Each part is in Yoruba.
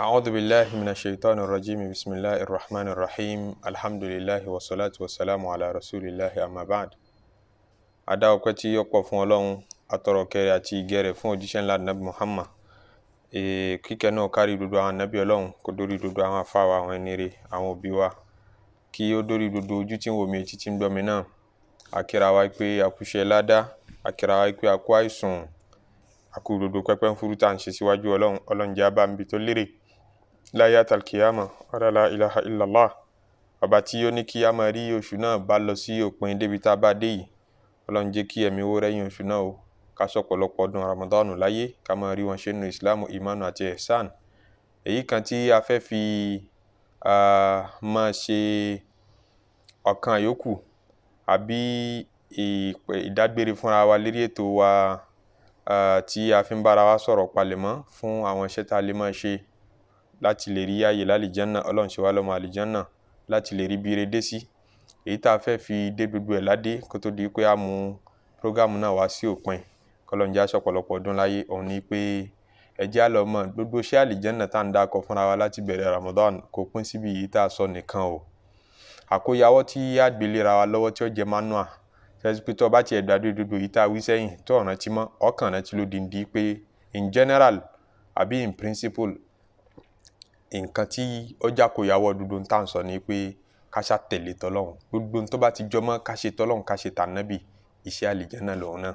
أعوذ بالله من الشيطان الرجيم بسم الله الرحمن الرحيم الحمد لله والصلاة والسلام على رسول الله أما بعد. A dá ọpẹ́ tí ó pọ̀ fún Ọlọ́run, atọrọ kẹrẹ àti ìgẹrẹ fún òjíṣẹ́ ńlá Nabi Muhammad. Kíkẹ́ náà kárí gbogbo àwọn ànábì Ọlọ́run, kó dórí gbogbo àwọn àfáà wa, àwọn ẹni rere, àwọn òbí wa, kí ó dórí gbogbo ojú tí ń wò mí, etí tí ń gbọ́ mi náà. A kíra wa pé a kú iṣẹ́ ládá, a kíra wa pé a kú àìsùn, a kú gbogbo pẹ́pẹ́ ń fúrú tá à ń ṣe síwájú Ọlọ́run. Ọlọ́run jẹ́ á bá níbi tó lérè láyé àtàlùkìyámà. Ọ̀rẹ́ la ilaha illallah. Ọba tí ó ní kí a máa rí oṣù náà bá lọ sí òpin débi tá a bá dé yìí, Ọlọ́run jẹ́ kí ẹ̀mí owó rẹ́yìn oṣù náà o, ká sọ̀pọ̀lọpọ̀ ọdún Ramadanu láyé, ká máa rí wọn ṣe nínú Ìsìlámù, ìmánu àti ihsan. Èyí kan tí a fẹ́ fi máa ṣe ọ̀kan yòókù àbí ìdágbére fúnra wa lérí ètò wa tí a fi ń bára wa sọ̀rọ̀ palẹ̀mọ́ fún àwọn iṣẹ́ tá a lè máa ṣe láti lè rí ààyè lálìjánnà. Ọlọ́run ṣe wá lọ́mọ àlìjánnà láti lè rí bí ire dé sí. Èyí tá a fẹ́ fi dé gbogbo ẹ̀ ládé kó tó di pé a mú prógámù náà wá sí òpin, k'Ọlọ́run jẹ́ á ṣọ̀pọ̀lọpọ̀ ọdún láyé, òun ni pé ẹ jẹ́ á lọ mọ̀ gbogbo iṣẹ́ àlìjánnà tá à ń dákọ fúnra wa láti bẹ̀rẹ̀ Ramadan kò pín síbi èyí tá a sọ nìkan o. Àkóyawọ́ tí a gbélé ra wa lọ́wọ́ tí ó jẹ́ manual, ṣe pé tó o bá tiẹ̀ gbàgbé gbogbo èyí tá a wí sẹ́yìn tó o rántí mọ́, ọkàn rántí lódindi pé in general àbí in principle, nǹkan tí ó jákòyawọ́ gbogbo tá à ń sọ ni pé ká ṣá tẹ̀lé tọlọ́hun. Gbogbo tó bá ti jọmọ́ ká ṣe tọlọ́hun, ká ṣe tànábì, iṣẹ́ àlìjánnà lòun náà.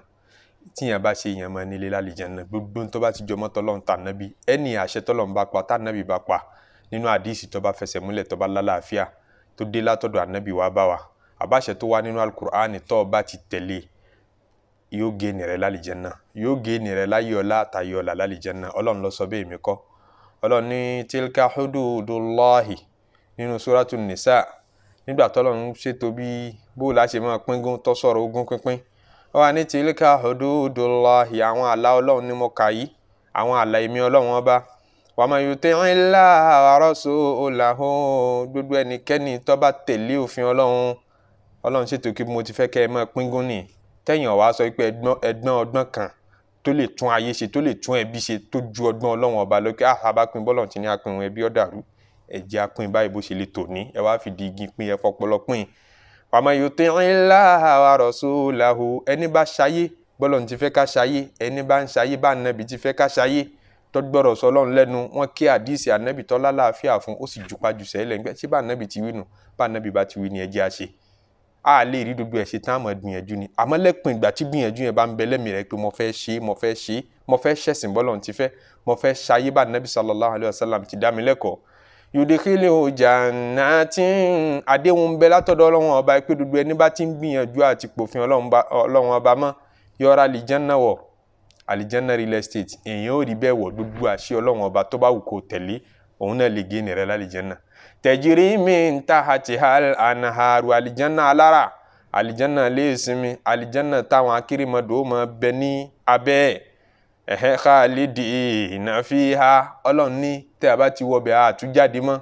Tíyẹn bá ṣe, èèyàn máa nílé lálìjánnà. Gbogbo tó bá ti jọmọ́ tọlọ́hun tànábì, ẹni àṣẹ tọlọ́hun bá pa, tànábì bá pa nínú àdíìsì tó bá fẹsẹ̀ múlẹ̀, tó bá lálàáfíà, tó dé látọ̀dọ̀ ànábì wá bá wa, àbáṣẹ tó wá nínú alukur'ani, tó bá ti tẹ̀lé, yóò gé nìrẹ́ lálìjánnà, yóò gé nìrẹ́ láyé ọlá àtàyè ọlá lálìjánnà. Ọlọ́run ló sọ bẹ́ẹ̀, mi kọ́. Ọlọ́run ní tilka hududullahi nínú suratu nisa, nígbà tọ́lọ́run ṣètò bí bó la ṣe máa pín gún tó sọ̀rọ̀ ogún pínpín, ó wà ní tilka hududullahi, àwọn àlà Ọlọ́run ní mo kà yìí, àwọn àlà èmi Ọlọ́run ọba. Wa man yuti'illaha wa rasulahu, gbogbo ẹnikẹ́ni tó bá tẹ̀lé òfin Ọlọ́run. Ọlọ́run ṣètò kí mo ti fẹ́ kẹ́ ẹ máa pín gún ní tẹ̀yìn ọ̀wá sọ pé ẹgbọ́n ọgbọ́n kan tó lè tún ayé ṣe, tó lè tún ẹbí ṣe, tó ju ọgbọ́n Ọlọ́run ọba lókè. Àbá pín bọ́lọ̀ tí ní apín ẹbí ọ̀dàrú, ẹ̀jẹ̀ apín báyìí bó ṣe lè tò ní, ẹ wá fìdí igi pín, ẹ fọpọlọ pín. Wa man yuti'illaha wa rasulahu, ẹni bá ṣayé bọ́lọ̀ ti fẹ́ ká ṣayé, ẹni bá ń ṣayé bá nàbì ti fẹ́ ká ṣayé, tó gbọ́rọ̀ sọ Ọlọ́run lẹ́nu, wọ́n kí àdíìsì ànábì tó lálàáfíà fún, ó sì jùpájù sẹ́lẹ̀ ńgbẹ́ tí bá ànábì ti wí nù, bá ànábì bá ti wí ni ẹ jẹ́ á ṣe. A lè rí gbogbo ẹ̀ ṣe tán, àmọ́ gbìyànjú ni. Àmọ́ lẹ́pìn ìgbà tí gbìyànjú yẹn bá ń bẹ lẹ́mìí rẹ pé mo fẹ́ ṣe, mo fẹ́ ṣe, mo fẹ́ ṣẹ̀sìn bọ́lọ̀ ti fẹ́, mo fẹ́ ṣayé bá nàbì sallallahu alayhi wa sallam ti dá mi lẹ́kọ̀ọ́, yudkhiluhu jannatin, àdéhùn bẹ látọ̀dọ̀ Ọlọ́run ọba pé gbogbo ẹni bá ti ń gbìyànjú àti pòfin Ọlọ́run ọba mọ́, yọra àlìjánná wọ̀. Àlìjánná real estate, èèyàn ò rí bẹ́ẹ̀ wọ̀. Gbogbo àṣẹ Ọlọ́run ọba tó bá wù kó tẹ̀lé, òun náà lè gé nìrẹ́ lálìjánná. Tajri min tahtihal anharu, àlìjánná alára, àlìjánná léèsinmi, àlìjánná táwọn akérèmọdò máa bẹ ní abẹ́ ẹ̀, ẹ̀hẹ́, khalidina fiha. Ọlọ́run ní tẹ́ a bá ti wọ bẹ̀, a tún jáde mọ́.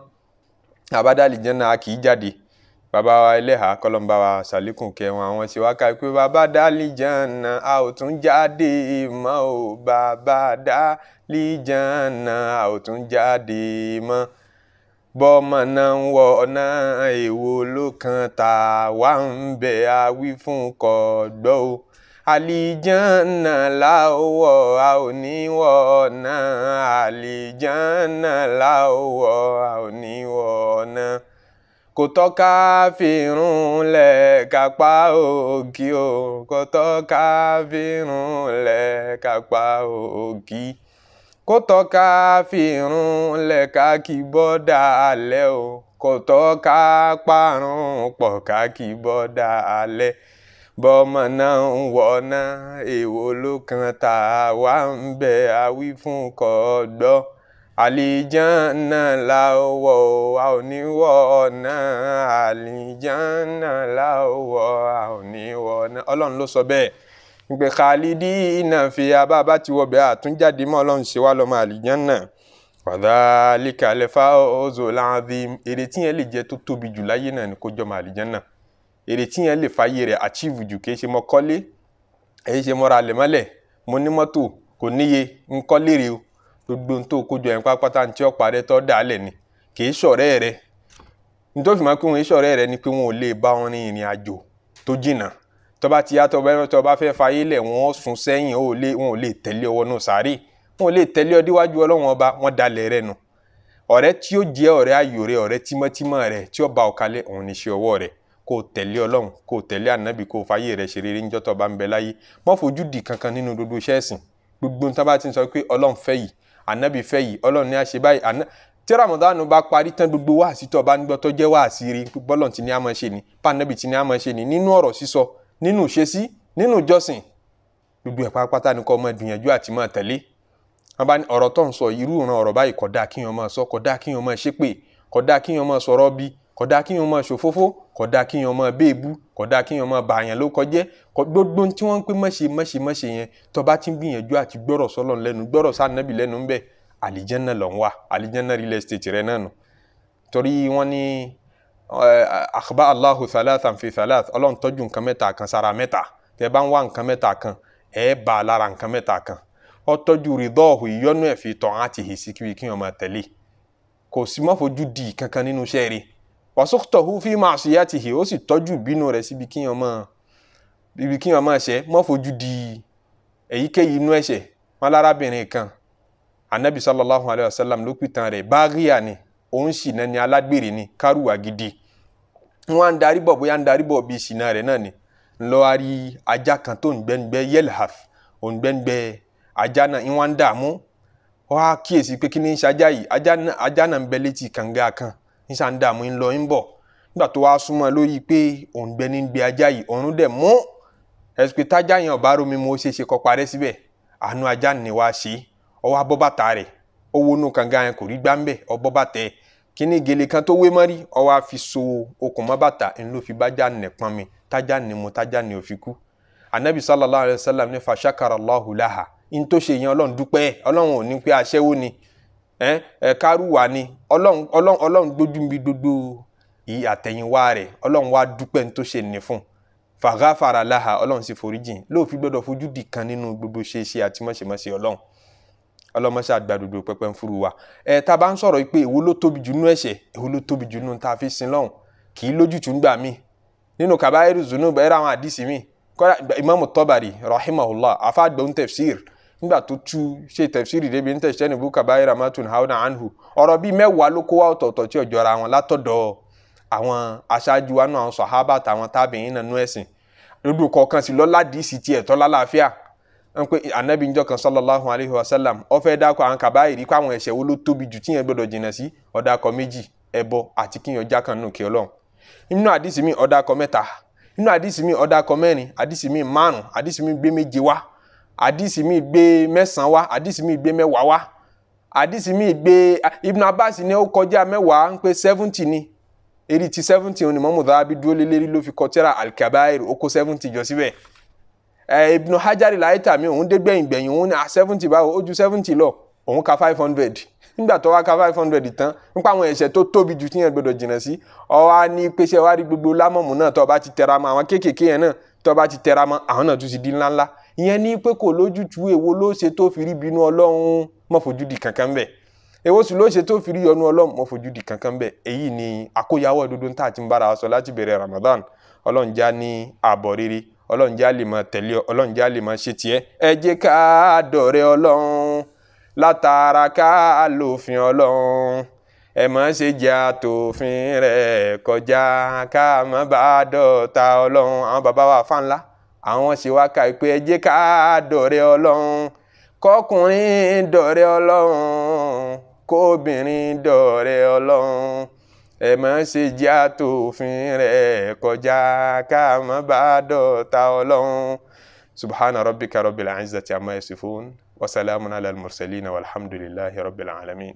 Àbádá àlìjánná, a kì í jáde. Bàbá wa ẹlẹ́hà, kọ́lọ́mbà wa sàlékùn kẹwọn, àwọn tí wá ká pé bàbá dá àlìjánná, a ò tún jáde mọ́ o. Bàbá dá àlìjánná, a ò tún jáde mọ́. Bọ́mọ náà ń wọ ọ̀nà, èwo ló kan tá wà ń bẹ̀? A wí fún kọ́ gbọ́ o. Àlìjánná la ó wọ̀, a ò ní wọ̀ ọ̀nà. Àlìjánná la ó wọ̀, a ò ní wọ̀ ọ̀nà. Kò tọ́ ká fìrun lẹ̀ ká pa òkì o. Kò tọ́ ká fìrun lẹ̀ ká pa òkì. Kò tọ́ ká fìrun lẹ̀ ká kí bọ́dà alẹ́ o. Kò tọ́ ká parun pọ̀ ká kí bọ́dà alẹ́. Bọ́mọ náà ń wọ̀nà, èwo ló kan tá wà ń bẹ̀? A wí fún kọ́ gbọ́. Àlìjánná la ó wọ̀, a ò ní wọ̀ ọ̀nà. Àlìjánná la ó wọ̀, a ò ní wọ̀ ọ̀nà. Ọlọ́run ló sọ bẹ́ẹ̀ ìpè khalidina fiha, bá ti wọ̀ bẹ́ẹ̀, àtúnjáde mọ́. Ọlọ́run ṣe wá lọ́mọ àlìjánná. Wadhalika al-fawzul azim. Èrè tí yẹn lè jẹ tó tóbi jù láyé náà ni kó jọmọ àlìjánná. Èrè tí yẹn lè fàyè rẹ̀ achieve jù, kì í ṣe mọ́ kọ́lé, èyí ṣe mọ́ra àlẹ́mọ́lẹ̀, mo ní mọ́tò kò níye ń kọ́lé rè o. Gbogbo tó kójọ yẹn pátápátá ní tí ó parẹ́ tó dálẹ̀ ni, kì í ṣọ̀rẹ́ rẹ. Nítorí fi máa pé wọn í ṣọ̀rẹ́ rẹ ni pé wọn ò lè bá wọn rin ìrìn àjò tó jìnnà. Tó bá ti yá, tó bá fẹ́ fayé lẹ̀, wọ́n sún sẹ́yìn, wọn ò lè tẹ̀lé ọwọ́ náà sáré, wọn ò lè tẹ̀lé ọ díwájú Ọlọ́run ọba, wọn dalẹ̀ rẹ nù. Ọ̀rẹ́ tí ó jẹ́ ọ̀rẹ́ ayò rẹ, ọ̀rẹ́ tímọ́tímọ́ rẹ tí ó bá ọ kalẹ̀, òun ní ṣe ọwọ́ rẹ. Kó tẹ̀lé Ọlọ́run, kó tẹ̀lé ànábì, kó fayé rẹ ṣe rere níjọ́ tó bá ń bẹ láyé. Má fojú di kankan nínú gbogbo iṣẹ́ ẹ̀sìn. Gbogbo nǹkan bá ti ń sọ pé Ọlọ́run fẹ́ yìí, ànábì fẹ́ yìí, Ọlọ́run ní a ṣe báyìí. Tí Ramadan bá parí tán, gbogbo wáàsí tó bá ń gbọ́ tó jẹ́ wáàsí rí, bọ́lọ̀ tí ní a máa ṣe ni, pàǹdàbì tí ní a máa ṣe ni, nínú ọ̀rọ̀ sísọ, nínú ìṣesí, nínú ìjọsìn, gbogbo ẹ̀ pátápátá ni kó máa gbìyànjú àti máa tẹ̀lé. Wọ́n bá ní ọ̀rọ̀ tó ń sọ irú ìran ọ̀rọ̀ báyìí kò dáa kíyàn máa sọ, kò dáa kíyàn máa ṣépè, kò dáa kíyàn máa sọ̀rọ̀ bí, kò dáa kíyàn máa ṣòfófó, kò dáa kíyàn máa béèbú, kò dáa kíyàn máa bàyàn ló kọjẹ́. Gbogbo tí wọ́n ń pè mọ́ṣe mọ́ṣe mọ́ṣe yẹn, tó bá ti ń gbìyànjú àti gbọ́rọ̀ sọ́lọ̀ lẹ́nu, gbọ́rọ̀ sànábì lẹ́nu ń bẹ, àlìjẹ́nà ló ń wà, àlìjẹ́nà real estate rẹ náà nù. Torí wọ́n ní akhba Allahu thalathan fi thalath, Ọlọ́run tọ́jú nǹkan mẹ́ta kan sára mẹ́ta. Tẹ́ bá ń wá nǹkan mẹ́ta kan, ẹ bá a lára nǹkan mẹ́ta kan. Ó tọ́jú ridọ́ọ̀hù, ìyọ́nú ẹ̀ fi ta'atihi sí kí wọ́n máa tẹ̀lé. Kò sí má fojú di kankan nínú iṣẹ́ rẹ̀. Wasukhtahu fi ma'siyatihi, ó sì tọ́jú ìbínú rẹ̀ síbi kí wọ́n máa ṣẹ̀, má fojú di èyíkéyìí inú ẹ̀ṣẹ̀. Wọn lárábìnrin kan, anabi sallallahu alayhi wa sallam ló pìtàn rẹ̀, báríà ni, òun sì náà ni, alágbèrè ni, kárùwà gidi. Wọn à ń darí bọ̀, bóyá ń darí bọ̀ bí ìṣìnà rẹ̀ náà ni, ńlọ a rí ajá kan tó ń gbẹ́ngbẹ́, yelhaf, òun gbẹ́ngbẹ́ ajá náà, ìwọ̀n ń dààmú. Wọ́n á kíyèsí pé kí ni ń ṣajá yìí, ajá náà ń bẹ létí kànga kan, ń ṣà ń dààmú, ń lọ ń bọ̀. Nígbà tó wá súnmọ́ lórí pé òun gbẹ́ ní gbé ajá yìí, òun dẹ̀ mú ẹ̀sùn tájá yẹn ọ̀bá rómi mu, ó ṣeé ṣe kó parẹ́ síbẹ̀. Àánú ajá ni wá ṣe, ó wá bọ́ bàtà rẹ̀, ó wọnú kànga yẹn kò rí gbá ń bẹ̀, ó bọ́ bàtà ẹ̀, kíní gèlè kan tó wé mọ́rí, ó wá fi so okùn mọ́ bàtà, ń ló fi bájá nẹ̀ pọn mi, tájá ni mu, tájá ni ò fi kú. Anabi sallallahu alayhi wa sallam ní fa shakara Allahu laha, n tó ṣe yẹn Ọlọ́run dúpẹ́. Ọlọ́run ò ní pé aṣẹ́wó ni, kárùwà ni, Ọlọ́run gbójú mi gbogbo àtẹ̀yìnwá rẹ̀, Ọlọ́run wá dúpẹ́ n tó ṣe ní fún. Faghafara laha, Ọlọ́run sì foríjìn. Lóòfin gbọ́dọ̀ fojú di kan nínú gbogbo ṣeéṣe àti mọ̀ṣẹ̀mọ̀ṣẹ̀ Ọlọ́run. Ọlọ́mọṣẹ́ àgbàdodo pẹpẹ ń furu wa. Tá a bá ń sọ̀rọ̀ pé èwo ló tóbi jù nínú ẹ̀ṣẹ̀, èwo ló tóbi jù nínú tá a fi sin lọ́hùn, kì í lójútùú ńgbà mí. Nínú kabairu zunub, ẹ̀rọ àwọn àdìsí mi. Kọ́lá Imamu Tabari rahimahullah, afáàgbọ̀n tafsir, nígbà tó tú ṣe tafsir débi ń tẹ̀síṣẹ́ níbu kabaira ma tunhauna anhu, ọ̀rọ̀ bíi mẹ́wàá ló kó wá ọ̀tọ̀ọ̀tọ̀ tí ò jọra wọn látọ̀dọ̀ àwọn aṣáájú wa nù, àwọn sàhábà àtàwọn tábìyìn nínú ẹ̀sìn. Lódò kọ̀ọ̀kan sì lọ́lá dìísì tiẹ̀ tọ́lá láàfíà. Wọ́n pe anabi njọ́ kan sallallahu alayhi wa sallam, ó fẹ́ dákọ̀ àwọn kàbáyìrí kó àwọn ẹ̀ṣẹ̀ wo ló tóbi jù tíyẹn gbọ́dọ̀ jìnnà sí, ó dákọ̀ méjì, ẹbọ àti kíyàn já kan nù kí Ọlọ́run. Nínú àdìsí mi ó dákọ̀ mẹ́ta, nínú àdìsí mi ó dákọ̀ mẹ́rin, àdìsí mi márùn, àdìsí mi gbé méje wá, àdìsí mi gbé mẹ́sàn wá, àdìsí mi gbé mẹ́wàá wá, àdìsí mi gbé Ibn Abbas ní ó kọjá mẹ́wàá, ń pé 70 ni. Eri ti 70 ni Imamu Dhahabi dúró lé lérí ló fi kọ tírà Al-Kabair, ó kó 70 jọ síbẹ̀. Ibn Hajar al-Haytami òun dé gbẹ̀yìn gbẹ̀yìn, òun ní 70 báwo, ó ju 70 lọ, òun ka 500. Nígbà tó wá ka 500 tán, nípa àwọn ẹ̀ṣẹ̀ tó tóbi jù tíyẹn gbọdọ̀ jìnnà sí, ó wá ní pèsè wá rí gbogbo lámọ̀mù náà tó bá ti tẹra mọ́, àwọn kéékèèké yẹn náà tó bá ti tẹra mọ́, àwọn náà tún ti di ńláńlá. Ìyẹn ní pé kò lójútùú, èwo ló ṣe tó fi rí bínú Ọlọ́run, má fojú di kankan bẹ́ẹ̀. Èwo sì ló ṣe tó fi rí ọnu Ọlọ́run, má fojú di kankan bẹ́ẹ̀. Èyí ni àkóyawọ́ dodo tá a ti ń bára wa sọ láti bẹ̀rẹ̀ Ramadan. Ọlọ́run já ní ààbọ̀ rere, Ọlọ́run já lè máa tẹ̀lé ọ, Ọlọ́run já lè máa ṣe tiẹ̀. Ẹ jẹ́ ká dọ̀rẹ́ Ọlọ́run látara ká lòfin Ọlọ́run, ẹ má ṣe jẹ́ àtòfin rẹ̀ kọjá ká má bá dọ̀tá Ọlọ́run. Àwọn bàbá wa fà ńlá, àwọn ṣe wá ká pé ẹ jẹ́ ká dọ̀rẹ́ Ọlọ́run, kọkùnrin dọ̀rẹ́ Ọlọ́run, kóbìnrin dọ̀rẹ́ Ọlọ́run, ẹ má ṣe jẹ́ àtòfin rẹ̀ kọjá ká má bá dọ̀tá Ọlọ́run. Subhana rabbika rabbil izzati amma yasifun wa salamun ala al-mursalin walhamdulillahi rabbil alamin.